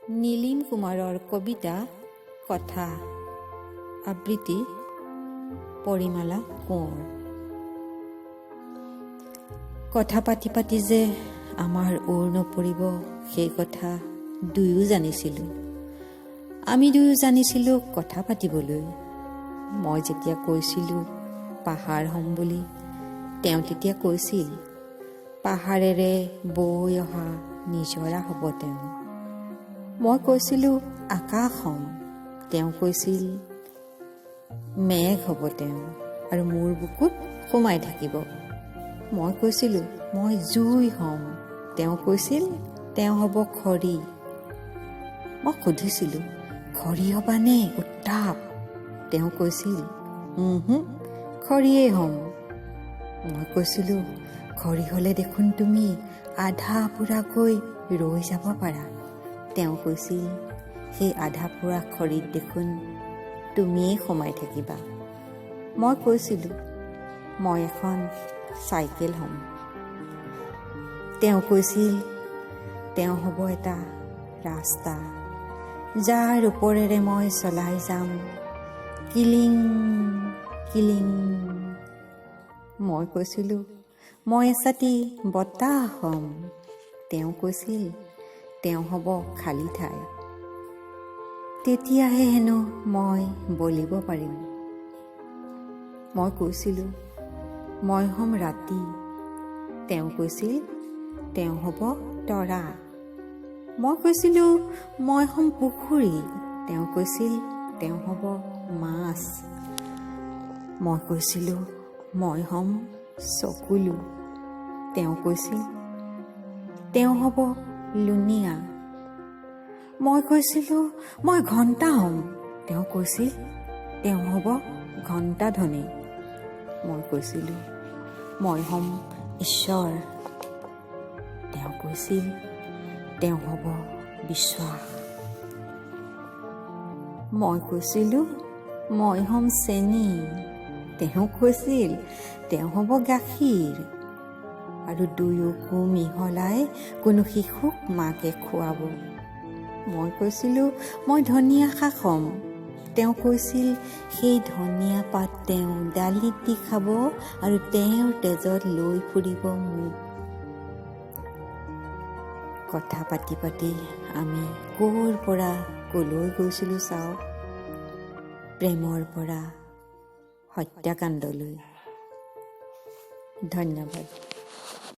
নীলিম কুমাৰৰ কবিতা কথা। আবৃত্তি পৰিমালা কোঁৱৰ। কথা পাতি পাতি যে আমাৰ ওৰ নপৰিব, সেই কথা দুয়ো জানিছিলোঁ। আমি দুয়ো জানিছিলোঁ কথা পাতিবলৈ। মই যেতিয়া কৈছিলোঁ পাহাৰ হ'ম বুলি, তেওঁ তেতিয়া কৈছিল পাহাৰেৰে বৈ অহা নিজৰা হ'ব তেওঁ। মই কৈছিলোঁ আকাশ হ'ম, তেওঁ কৈছিল মেঘ হ'ব তেওঁ আৰু মোৰ বুকুত সোমাই থাকিব। মই কৈছিলোঁ মই জুই হ'ম, তেওঁ কৈছিল তেওঁ হ'ব খৰি। মই সুধিছিলোঁ, খৰি হ'বানে উত্তাপ? তেওঁ কৈছিল, খৰিয়েই হ'ম। মই কৈছিলোঁ, খৰি হ'লে দেখোন তুমি আধা পোৰাকৈ ৰৈ যাব পাৰা। তেওঁ কৈছিল, সেই আধা পোৰা খৰিত দেখোন তুমিয়েই সোমাই থাকিবা। মই কৈছিলোঁ মই এখন চাইকেল হ'ম। তেওঁ কৈছিল তেওঁ হ'ব এটা ৰাস্তা, যাৰ ওপৰেৰে মই চলাই যাম কিলিং কিলিং। মই কৈছিলোঁ মই এচাটি বতাহ হ'ম। তেওঁ কৈছিল তেওঁ হ'ব খালী ঠাই, তেতিয়াহে হেনো মই বলিব পাৰিম। মই কৈছিলোঁ মই হ'ম ৰাতি। তেওঁ কৈছিল তেওঁ হ'ব তৰা। মই কৈছিলোঁ মই হ'ম পুখুৰী। তেওঁ কৈছিল তেওঁ হ'ব মাছ। মই কৈছিলোঁ মই হ'ম চকুলো। তেওঁ কৈছিল তেওঁ হ'ব লুণীয়া। মই কৈছিলোঁ মই ঘণ্টা হ'ম। তেওঁ কৈছিল তেওঁ হ'ব ঘণ্টাধ্বনি। মই কৈছিলোঁ মই হ'ম ঈশ্বৰ। তেওঁ কৈছিল তেওঁ হ'ব বিশ্বাস। মই কৈছিলোঁ মই হ'ম চেনি। তেওঁ কৈছিল তেওঁ হ'ব গাখীৰ আৰু দুয়োকো মিহলাই কোনো শিশুক মাকে খুৱাব। মই কৈছিলোঁ মই ধনিয়া শাক হ'ম। তেওঁ কৈছিল সেই ধনিয়া পাত তেওঁ দালিত দি খাব আৰু তেওঁৰ তেজত লৈ ফুৰিব মোক। কথা পাতি পাতি আমি ক'ৰ পৰা ক'লৈ গৈছিলোঁ চাওক, প্ৰেমৰ পৰা হত্যাকাণ্ডলৈ। ধন্যবাদ।